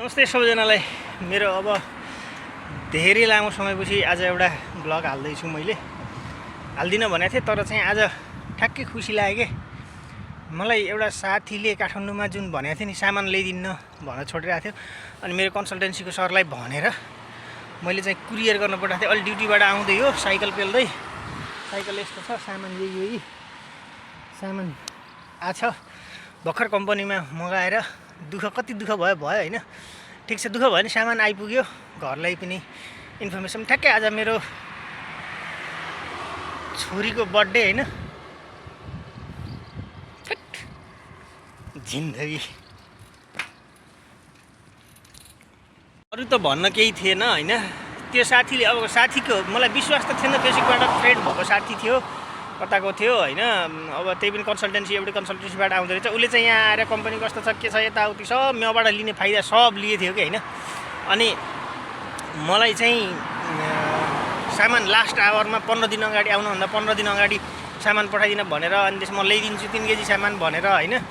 नमस्ते सबैजनालाई। मेरो अब धेरै लामो समयपछि आज एउटा ब्लग हाल्दैछु। मैले हाल्दिनँ भनेको थिएँ, तर चाहिँ आज ठ्याक्कै खुसी लाग्यो के। मलाई एउटा साथीले काठमाडौँमा जुन भनेको थियो नि सामान ल्याइदिन्न भनेर छोडिरहेको थियो, अनि मेरो कन्सल्टेन्सीको सरलाई भनेर मैले चाहिँ कुरियर गर्न पठाएको थिएँ। अलि ड्युटीबाट आउँदै हो साइकल पेल्दै, साइकल यस्तो छ, सामान यही सामान आछ। भर्खर कम्पनीमा मगाएर कति दुःख भयो होइन। ठिक छ, दुःख भयो नि, सामान आइपुग्यो। घरलाई पनि इन्फर्मेसन ठ्याक्कै आज मेरो छोरीको बर्थडे होइन। जिन्दगी अरू त भन्न केही थिएन होइन। त्यो साथीले अब साथीको मलाई विश्वास त थिएन, बेसिकबाट फ्रेन्ड भएको साथी थियो, कताको थियो होइन। अब त्यही पनि एउटै कन्सल्टेन्सीबाट आउँदो रहेछ। उसले चाहिँ यहाँ आएर कम्पनी कस्तो छ के छ यताउति सब मबाट लिने फाइदा सब लिए थियो कि होइन। अनि मलाई चाहिँ सामान लास्ट आवरमा 15 दिन अगाडि आउनुभन्दा 15 दिन अगाडि सामान पठाइदिन भनेर, अनि त्यसमा म ल्याइदिन्छु 3 केजी सामान भनेर होइन।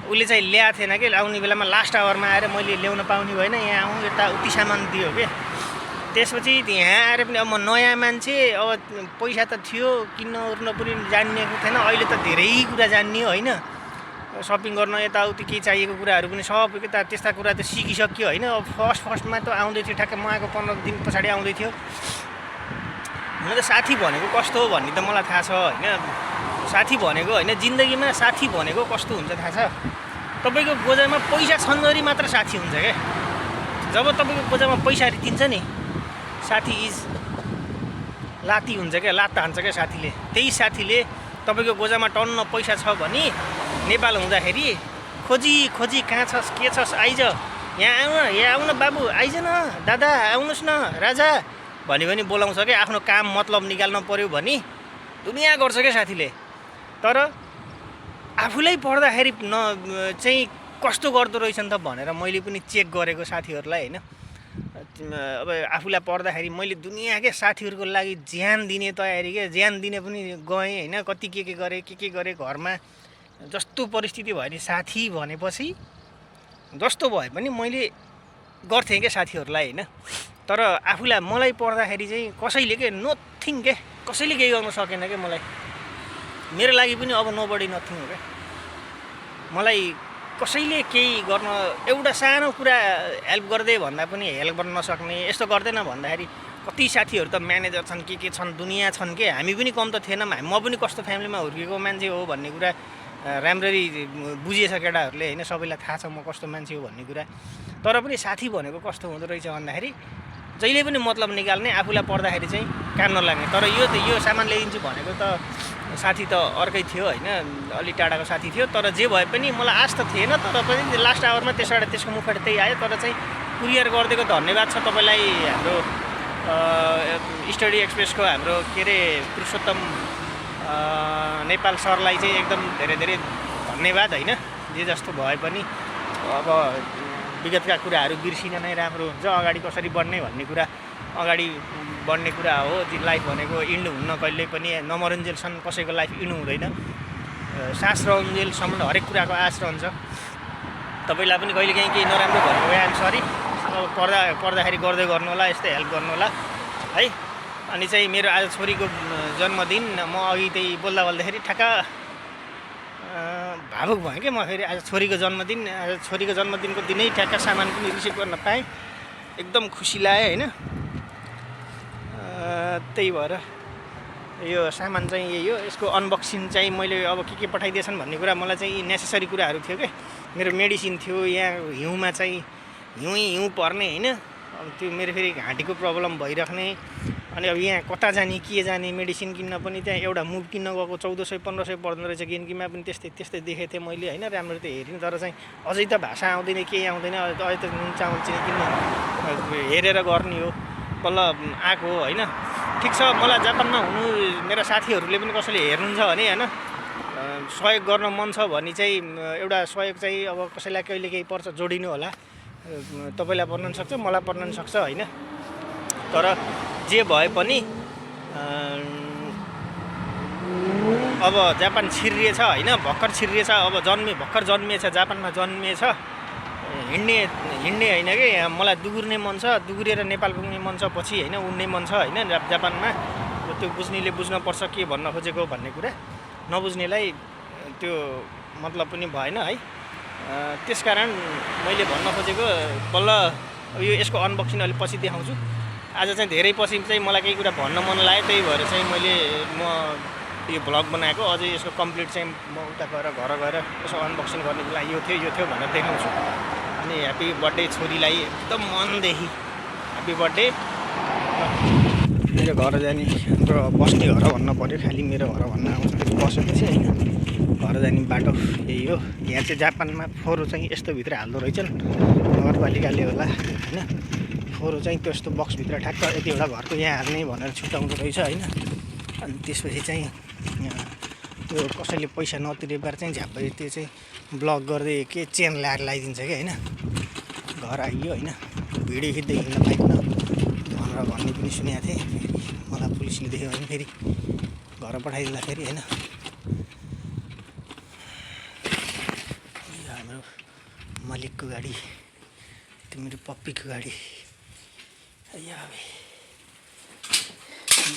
उसले चाहिँ ल्याएको थिएन कि, आउने बेलामा लास्ट आवरमा आएर मैले ल्याउन पाउने भएन, यहाँ आउँ यताउति सामान दियो कि। त्यसपछि यहाँ आएर पनि अब म नयाँ मान्छे, अब पैसा त थियो, किन्न ओर्न पनि जानिएको थिएन। अहिले त धेरै कुरा जान्ने होइन, सपिङ गर्न यताउति केही चाहिएको कुराहरू पनि सब त्यस्ता कुरा त सिकिसक्यो होइन। अब फर्स्टमा त आउँदै थियो, ठ्याक्कै म आएको 15 दिन पछाडि आउँदै थियो। हुन त साथी भनेको कस्तो हो भन्ने त मलाई थाहा छ होइन। साथी भनेको होइन, जिन्दगीमा साथी भनेको कस्तो हुन्छ थाहा छ। तपाईँको गोजामा पैसा छन्जरी मात्र साथी हुन्छ क्या। जब तपाईँको गोजामा पैसा रितिन्छ नि, साथी इज लाती हुन्छ क्या, लात्ता हान्छ क्या साथीले। त्यही साथीले तपाईँको गोजामा टन्न पैसा छ भने नेपाल हुँदाखेरि खोजी कहाँ छस् के छस् आइज, यहाँ आउन बाबु, आइज न दादा, आउनुहोस् न राजा भन्यो भने बोलाउँछ क्या। आफ्नो काम मतलब निकाल्न पऱ्यो भने दुनियाँ गर्छ क्या साथीले। तर आफूलाई पर्दाखेरि चाहिँ कस्तो गर्दो रहेछ नि त भनेर मैले पनि चेक गरेको साथीहरूलाई होइन। अब आफूलाई पर्दाखेरि मैले दुनियाँ के साथीहरूको लागि ज्यान दिने तयारी के, ज्यान दिने पनि गएँ होइन। कति के गरेँ घरमा जस्तो परिस्थिति भयो नि, साथी भनेपछि जस्तो भए पनि मैले गर्थेँ क्या साथीहरूलाई होइन। तर आफूलाई मलाई पर्दाखेरि चाहिँ कसैले के नथिङ के, कसैले केही गर्न सकेन क्या मलाई। मेरो लागि पनि अब नोबडी नथिङ हो क्या। मलाई कसैले केही गर्न, एउटा सानो कुरा हेल्प गर्दै भन्दा पनि हेल्प गर्न नसक्ने, यस्तो गर्दैन भन्दाखेरि कति साथीहरू त म्यानेजर छन्, के छन्, दुनियाँ छन् के। हामी पनि कम त थिएनौँ, म पनि कस्तो फ्यामिलीमा हुर्केको मान्छे हो भन्ने कुरा राम्ररी बुझिएछ केटाहरूले होइन। सबैलाई थाहा छ म कस्तो मान्छे हो भन्ने कुरा। तर पनि साथी भनेको कस्तो हुँदो रहेछ भन्दाखेरि जहिले पनि मतलब निकाल्ने, आफूलाई पर्दाखेरि चाहिँ काम नलाग्ने। तर यो सामान ल्याइदिन्छु भनेको त साथी त अर्कै थियो होइन, अलि टाढाको साथी थियो। तर जे भए पनि मलाई आश त थिएन, तर पनि लास्ट आवरमा त्यसको मुखबाट त्यही आयो। तर चाहिँ कुरियर गरिदिएको धन्यवाद छ तपाईँलाई, हाम्रो स्टडी एक्सप्रेसको हाम्रो के अरे पुरुषोत्तम नेपाल सरलाई चाहिँ एकदम धेरै धेरै धन्यवाद होइन। जे जस्तो भए पनि अब विगतका कुराहरू बिर्सिन नै राम्रो हुन्छ। अगाडि कसरी बढ्ने भन्ने कुरा, अगाडि बढ्ने कुरा हो। लाइफ भनेको इन्ड हुन्न कहिले पनि, नमरुन्जेलसम्म कसैको लाइफ इन्ड हुँदैन। सास रहन्जेलसम्म हरेक कुराको आश रहन्छ। तपाईँलाई पनि कहिलेकाहीँ केही नराम्रो भनेको आइएम सरी। अब पर्दाखेरि गर्दै गर्नु होला, यस्तै हेल्प गर्नु होला है। अनि चाहिँ मेरो आज छोरीको जन्मदिन, म अघि त्यही बोल्दाखेरि ठ्याक्क भावुक भएँ क्या म। फेरि आज छोरीको जन्मदिनको दिनै ठ्याक्क सामान पनि रिसिभ गर्न पाएँ, एकदम खुसी लाग्यो होइन। त्यही भएर यो सामान चाहिँ यही हो। यसको अनबक्सिङ चाहिँ मैले अब के पठाइदिएछन् भन्ने कुरा मलाई चाहिँ नेसेसरी कुराहरू थियो क्या। मेरो मेडिसिन थियो, यहाँ हिउँमा चाहिँ हिउँ पर्ने होइन। अब त्यो मेरो फेरि घाँटीको प्रब्लम भइराख्ने, अनि अब यहाँ कता जाने के जाने, मेडिसिन किन्न पनि त्यहाँ एउटा मुभ किन्न गएको 1400-1500 पर्दो रहेछ। गिन्कीमा पनि त्यस्तै देखेको थिएँ मैले होइन, राम्रो त हेरिनँ। तर चाहिँ अझै त भाषा आउँदैन, केही आउँदैन। अहिले त नुन चामल चिनी किन्न हेरेर गर्ने हो, बल्ल आएको हो होइन। ठिक छ, मलाई जापानमा हुनु, मेरो साथीहरूले पनि कसैले हेर्नुहुन्छ भने होइन, सहयोग गर्न मन छ भने चाहिँ एउटा सहयोग चाहिँ अब कसैलाई कहिले केही पर्छ जोडिनु होला। तपाईँलाई पर्न सक्छ, मलाई पर्न सक्छ होइन। तर जे भए पनि अब जापान छिरिएछ होइन, भर्खर छिरिएछ। अब भर्खर जन्मिएछ, जापानमा जन्मिएछ। हिँड्ने होइन कि मलाई दुगुर्ने मन छ, दुगुरेर नेपाल पुग्ने मन छ, पछि होइन उड्ने मन छ होइन जापानमा। अब त्यो बुझ्नेले बुझ्नुपर्छ के भन्न खोजेको भन्ने कुरा, नबुझ्नेलाई त्यो मतलब पनि भएन है। त्यसकारण मैले भन्न खोजेको बल्ल यो यसको अनबक्सिङ अलि पछि देखाउँछु। आज चाहिँ धेरै पछि चाहिँ मलाई केही कुरा भन्न मन लाग्यो, त्यही भएर चाहिँ म यो भ्लग बनाएको। अझै यसको कम्प्लिट चाहिँ म उता गएर घर गएर यसो अनबक्सिङ गर्नेको लागि यो थियो भनेर देखाउँछु। अनि ह्याप्पी बर्थडे छोरीलाई एकदम मनदेखि ह्याप्पी बर्थडे। मेरो घर जाने हाम्रो बस्ने घर भन्नु पऱ्यो, खालि मेरो घर भन्न आउँछ बसेपछि होइन। घर जाने बाटो यही हो। यहाँ चाहिँ जापानमा फोहोर चाहिँ यस्तो भित्र हाल्दो रहेछन्, नगरपालिकाले होला होइन। फोहोर चाहिँ त्यस्तो बक्सभित्र ठ्याक्क यतिवटा घरको यहाँ हाल्ने भनेर छुट्याउँदो रहेछ होइन। अनि त्यसपछि चाहिँ त्यो कसैले पैसा नतिरेर चाहिँ झ्याप्पै त्यो चाहिँ ब्लक गर्दै के चेन लगाइदिन्छ कि होइन। घर आइयो होइन, भिडियो खिच्दै हिँड्न पाइन्न भनेर भन्ने पनि सुनेको थिएँ। मलाई पुलिसले देख्यो भने फेरि घर पठाइदिँदा फेरि होइन। हाम्रो मालिकको गाडी, त्यो मेरो पप्पीको गाडी।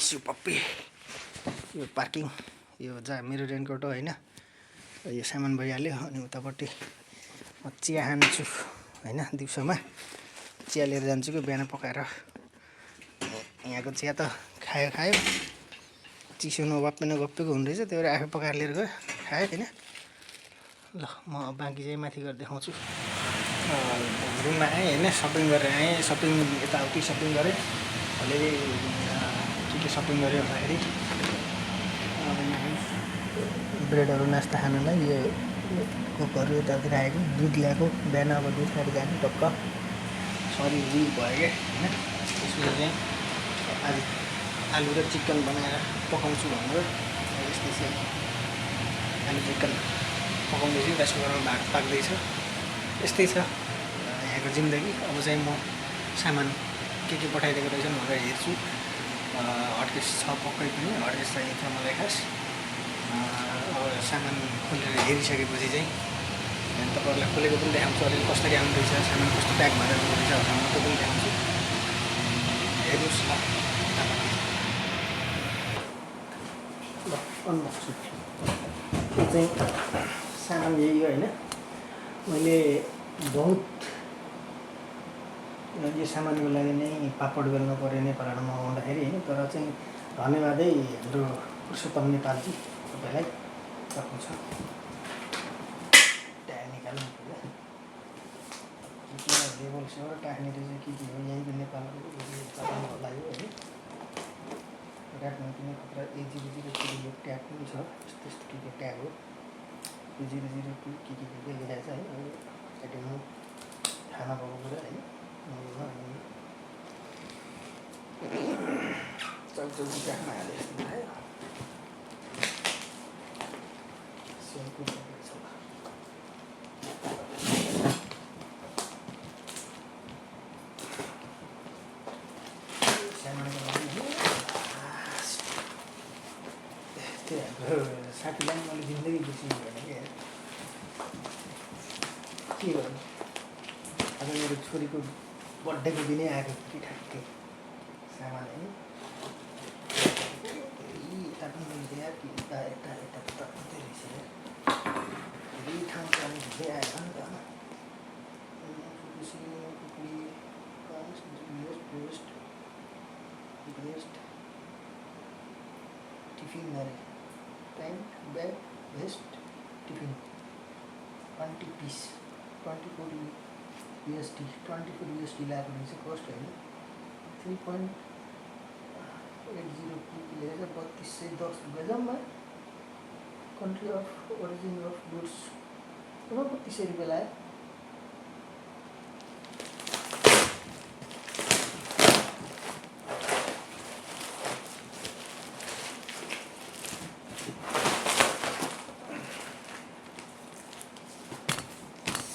यो पप्पी, यो पार्किङ, यो जहाँ मेरो रेनकोट हो होइन। यो सामान भइहाल्यो। अनि उतापट्टि म चिया खान्छु होइन। दिउँसोमा चिया लिएर जान्छु कि बिहान पकाएर। यहाँको चिया त खायो चिसो नगप्पेको हुँदो रहेछ, त्यही भएर आफै पकाएर लिएर गयो खायो होइन। ल म बाँकी चाहिँ माथि गएर देखाउँछु। रुममा आएँ होइन, सपिङ गरेर आएँ। सपिङ यताउति सपिङ गरेँ। अलिअलि के सपिङ गऱ्यो भन्दाखेरि ब्रेडहरू नास्ता खानुलाई यो कोकहरू यताउति राखेको, दुध ल्याएको बिहान। अब दुध खाएर जाने टक्क शरीर विक भयो क्या होइन। त्यसपछि चाहिँ आज आलु र चिकन बनाएर पकाउँछु भनेर यस्तै चाहिँ आलु चिकन पकाउँदैछु। राइस कुकरमा भात पाक्दैछ। यस्तै छ यहाँको जिन्दगी। अब चाहिँ म सामान के पठाइदिएको रहेछन् भनेर हेर्छु। हटकेस छ पक्कै पनि, हटकेस चाहिन्छ मलाई खास। अब सामान खोलेर हेरिसकेपछि चाहिँ तपाईँहरूलाई खोलेको पनि देखाउँछु। अलिअलि कसरी आउँदो रहेछ, सामान कस्तो प्याक भएर आउँदो रहेछ भनेर त्यो पनि देखाउँछु। हेर्नुहोस् ल अनबक्सिङ। त्यो चाहिँ सामान यही हो होइन। मैले बहुत यो सामानको लागि नै पापड बेल्नु पऱ्यो नेपालबाट मगाउँदाखेरि होइन। तर चाहिँ धन्यवादै हाम्रो पुरुषोत्तम नेपालजी, तपाईँलाई सक्नु छ। ट्याग निकाल्नु पऱ्यो लेबलसँग टाक्ने रहेछ के हो। यहीँको नेपालको होला यो होइन। राख्नु पनि खतरा। A00 यो ट्याग पनि छ। यस्तो के ट्याग हो। यो 002 के लेखेको छ है। साइडमा थाहा नभएको कुरा होइन। चौकी राख्न हाले जस्तो भयो। त्यो हाम्रो साथीलाई मैले जिन्दगी बिर्सिनु भएन क्या। के गर्नु, आज मेरो छोरीको बर्थडेको दिनै आएको कि ठ्याक्कै सामान होइन। यता पनि मिल्दै आयो कि यता मात्रै रहेछ यार। यही ठाउँ जानु हुँदै आयो नि त। ब्रेस्ट टिफिन गरे pant bag vest tiffin 20 piece 24 USD 24 USD लागेको रहेछ कस्ट होइन। 3.80 लेखेर 3210 रुपियाँ जम्मा। Country of origin of goods 3200 रुपियाँ लाग्यो।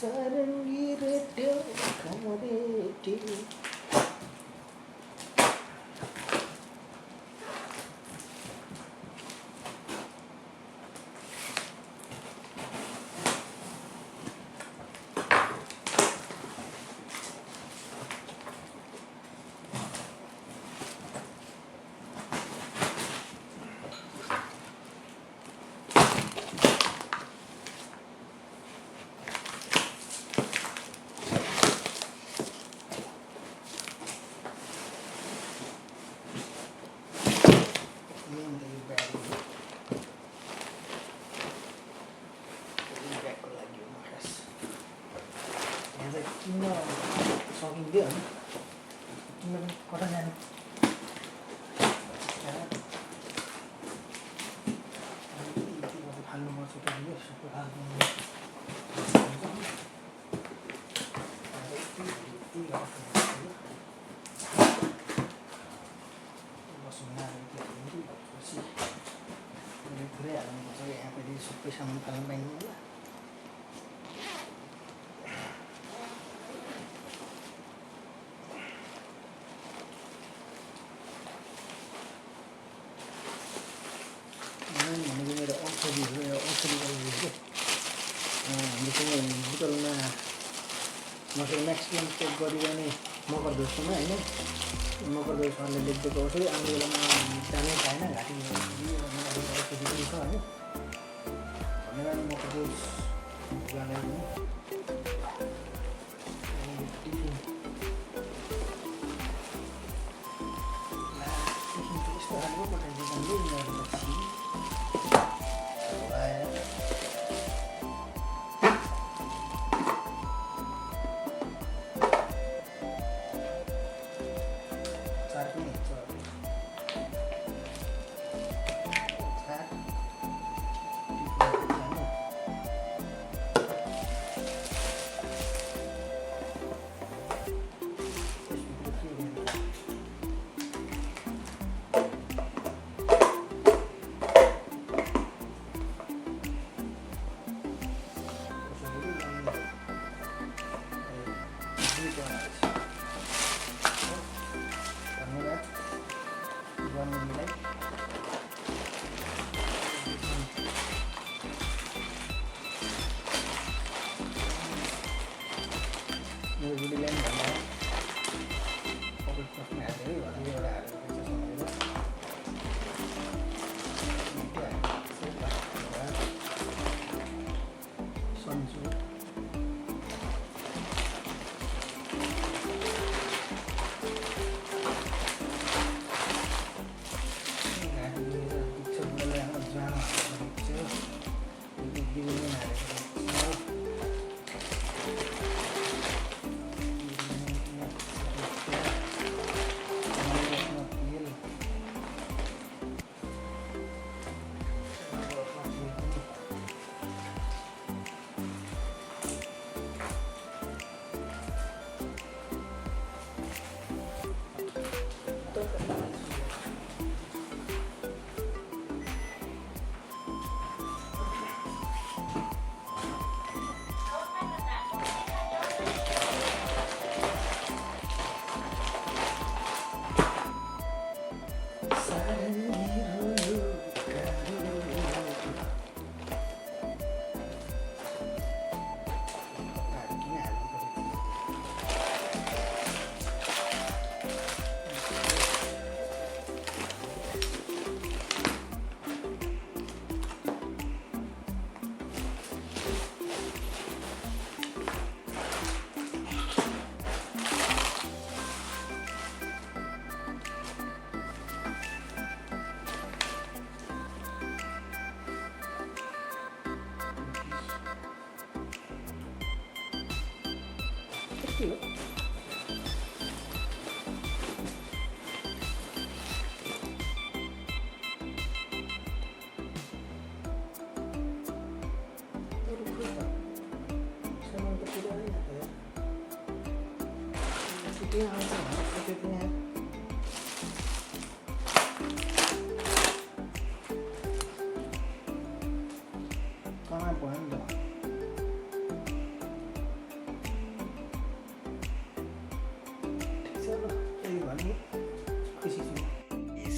सारंगी रेडियो कमरेटियो पुग्यो होइन तिमीले कता जाने फाल्नुपर्छ त्यसले सबै फाल्नु पुरै हाल्नुपर्छ यहाँ फेरि सबै सामान फाल्नु पाइनु होला भनेको मेरो औषधीहरू औषधी गरेको हामीसँग बोतलमा मतलब म्याक्सिमम् चेक गरिरहने मकरदोषमा होइन मकरदोषहरूले लेखिदिएको औषधी आउने बेलामा जानै पाएन घाँटी औषधी पनि छ होइन भनेर मकरदोष ल्यायो यस्तो खालको पठाइदिएको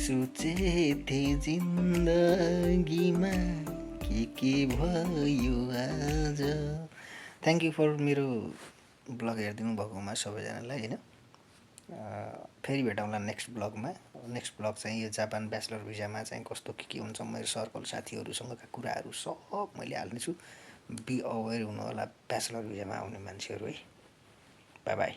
सोचे थिए जिन्दगीमा के भयो आज। थ्याङ्क यू फर मेरो ब्लग हेरिदिनु भएकोमा सबैजनालाई होइन। फेरि भेटौँला नेक्स्ट ब्लगमा। नेक्स्ट ब्लग चाहिँ यो जापान ब्याचलर भिजामा चाहिँ कस्तो के हुन्छ मेरो सर्कल साथीहरूसँगका कुराहरू सब मैले हाल्नेछु। बी अवेर हुनु होला ब्याचलर भिजामा आउने मान्छेहरू है। By by.